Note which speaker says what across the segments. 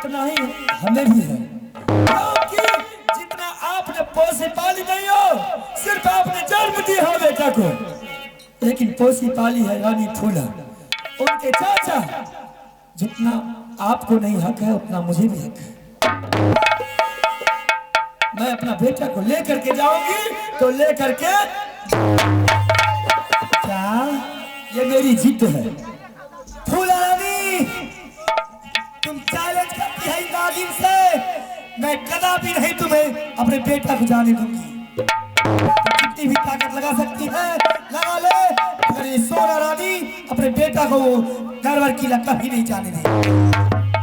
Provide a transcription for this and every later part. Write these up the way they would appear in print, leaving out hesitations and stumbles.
Speaker 1: उतना ही हमें भी है, क्योंकि जितना आपने पोसी पाली नहीं हो, सिर्फ आपने जन्म दिया हो बेटा को, लेकिन पोसी पाली है रानी फूला उनके चाचा। जितना आपको नहीं हक है उतना मुझे भी हक है। मैं अपना बेटा को लेकर के जाऊंगी तो लेकर के क्या, ये मेरी जिद है।
Speaker 2: फूला रानी, तुम चैलेंज करती है नागिन से, मैं कदापि नहीं तुम्हें अपने बेटा को जाने दूंगी। जितनी भी ताकत लगा सकती है लगा ले, मगर ये सोना रानी अपने बेटा को वो नरवर किला कभी नहीं जाने देगी।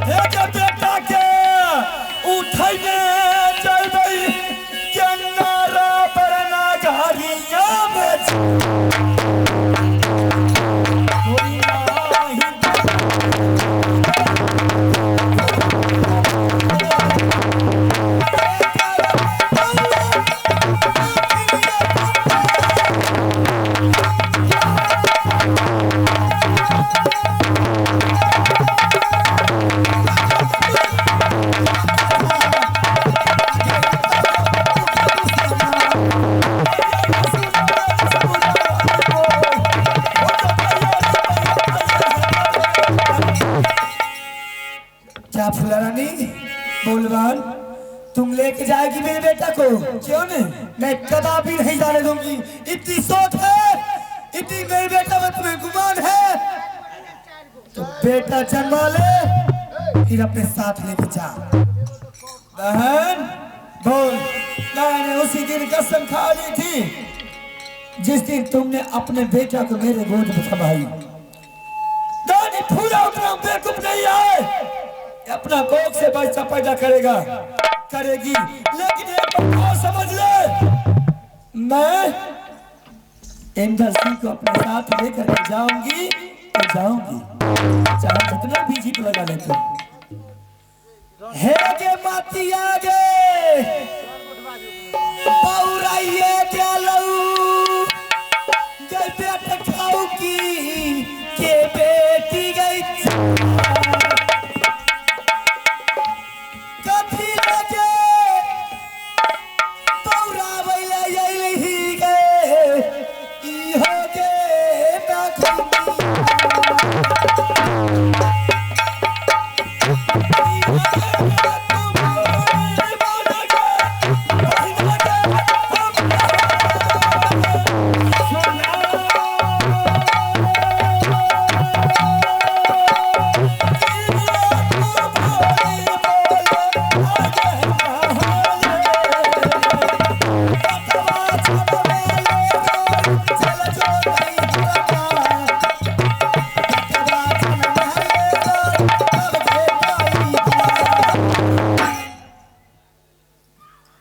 Speaker 1: बेटा के उठाइए चल के नारा पर नागारिया में
Speaker 2: क्या फूला रानी, बोलवान, तुम लेके जाएगी मेरे बेटा को?
Speaker 1: क्यों नहीं?
Speaker 2: मैं कदापि नहीं जाने दूंगी। इतनी सोच है, इतनी मेरे बेटा में तुम्हें गुमान है, तो बेटा जन्मा ले फिर अपने साथ लेके जा।
Speaker 1: बहन बोल, मैंने उसी दिन कसम खा ली थी जिस दिन तुमने अपने बेटा को मेरे गोद में थमाई। रानी फूला उतना बेवकूफ नहीं आए, अपना कोख से बच्चा पैदा करेगा करेगी, लेकिन एक बात और समझ ले, मैं इंदर सिंह को अपने साथ लेकर के जाऊंगी तो जाऊंगी, चाहे जितना भी जीत लगा ले तुम।
Speaker 2: हे गे मातिया गे पौराइए गेलऊ गे बेट खाऊ की के बेटी गई कथी लगे पौराबै ले अइलही गे इहो गे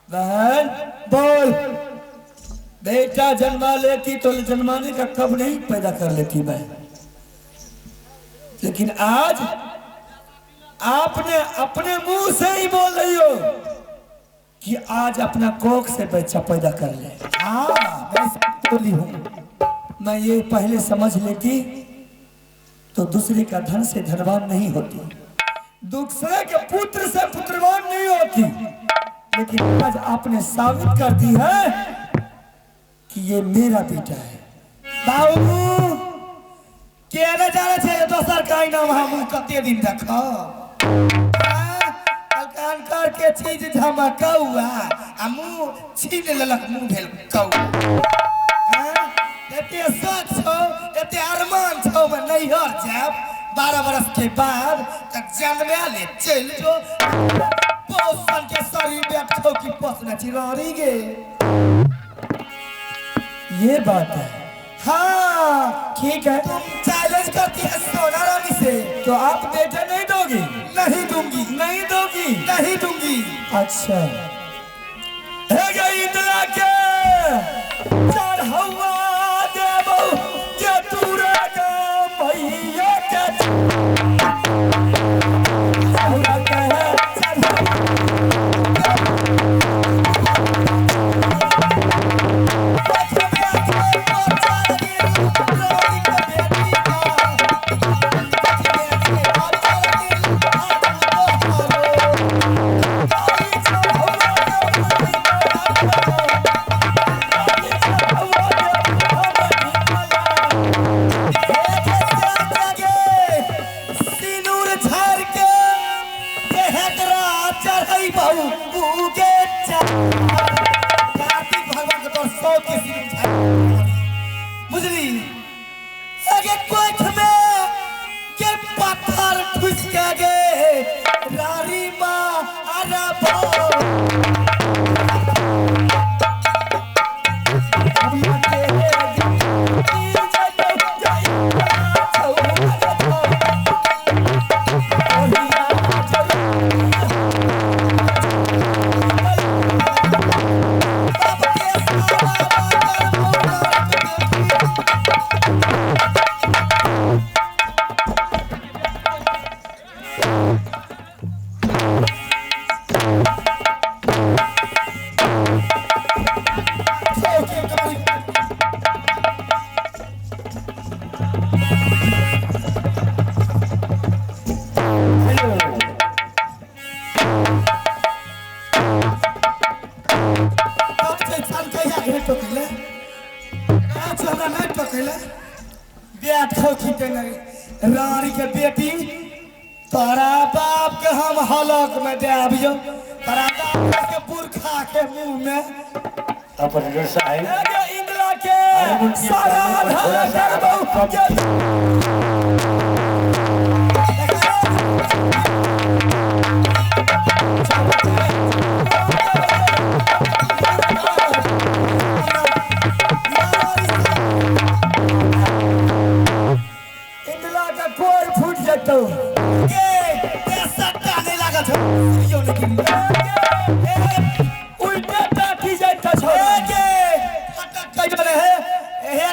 Speaker 1: बहन बोल, बेटा जन्मा लेती तो जन्माने का कब नहीं पैदा कर लेती मैं, लेकिन आज आपने अपने मुंह से ही बोल रही हो कि आज अपना कोख से बच्चा पैदा कर ले।
Speaker 2: हाँ, मैं बोली हूँ।
Speaker 1: मैं ये पहले समझ लेती तो दूसरे का धन से धनवान नहीं होती, दूसरे के पुत्र से पुत्रवान नहीं होती, लेकिन आज आपने साबित कर दी है कि ये मेरा बेटा है।
Speaker 2: बाबू के न जाने छै दोसर का नाम हम कते दिन देखब। अलकान के चीज झमकौआ आ मुंह छीन लेलक, मुंह भेल कौआ। एते शौक छौ, एते अरमान छौ, मैं नैहर जायब 12 बरस के बाद त जन्मे ले चलि जो पोसन के शरीर बैठो की पोसने चिरारी गे।
Speaker 1: ये बात है।
Speaker 2: हाँ
Speaker 1: ठीक है,
Speaker 2: तुम चैलेंज करती है सोना रानी से,
Speaker 1: तो आप बेटा नहीं दोगी?
Speaker 2: नहीं दूंगी।
Speaker 1: नहीं दोगी?
Speaker 2: नहीं दूंगी।
Speaker 1: अच्छा, है गई इंदिरा के चढ़ौआ देबो के तूरा के मैया के चढ़ौआ के
Speaker 2: Oh, छौ उगे कार्तिक भगवान के तोर सौ के सिर बुझली। अगे कोख में के पत्थर ठुस के गे रारी माँ अरे रानी के बेटी तारा बाप के हम हलक में दे आबियो, तारा बाप के पुरखा के मुंह में
Speaker 3: अपन साहिब
Speaker 2: इंदिरा के सारा धर करबो के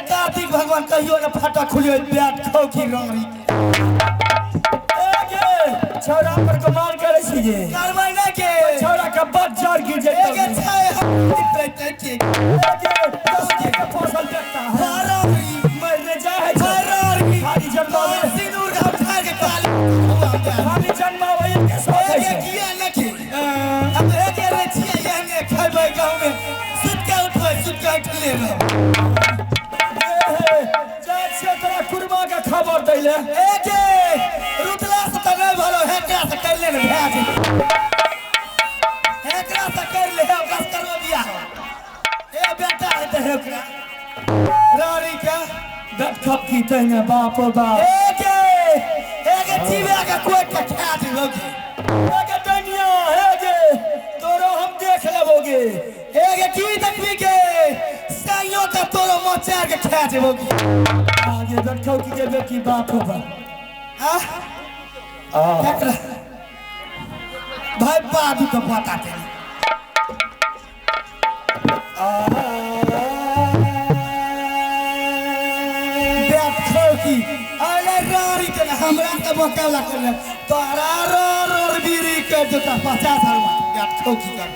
Speaker 2: कार्तिक भगवान कहियो न फाटा खुलियो बैठ खाओ की रानी
Speaker 1: के छौड़ा पर कमाल करे छी
Speaker 2: करबै नै के
Speaker 1: छौड़ा के बज्जर गिर जेतौ
Speaker 2: के छै के
Speaker 1: दस के फसल देखता है मरने जाए है खाली जन्मा
Speaker 2: सिंदूर का उठा के काली
Speaker 1: खाली जन्मा वही के शौक है
Speaker 2: के किया न के अब हे के रे छियै एहने खैबै गाँव में सुत के उठबै सुत के उठले रह
Speaker 1: तोरा कुरमा के खबर दैले
Speaker 2: ए के रुतला से त नै भलो हेकरा से कर ले ने भए जेतै, हेकरा से कर ले ओकरा से करबो बियाह ए बेटा हेतै हे ओकरा रानी के
Speaker 1: गटखप की तहने बाप बाप
Speaker 2: ए के जीवे के कोई के खा दिलो के
Speaker 1: ए के दुनिया हे गे तोरो हम देख लेबोगे
Speaker 2: ए के की देखबी के साइयो के तोरो मचार के खा जेबो के
Speaker 1: आगे गटखप की के बेटी बाप बाप
Speaker 2: आ केकरा भाई बाबू के बताते की अरे रानी के हमरा के मुकाबला कर ले तोरा रो रो बीरी के जूता 50 हजार बैठ ठोकी कर।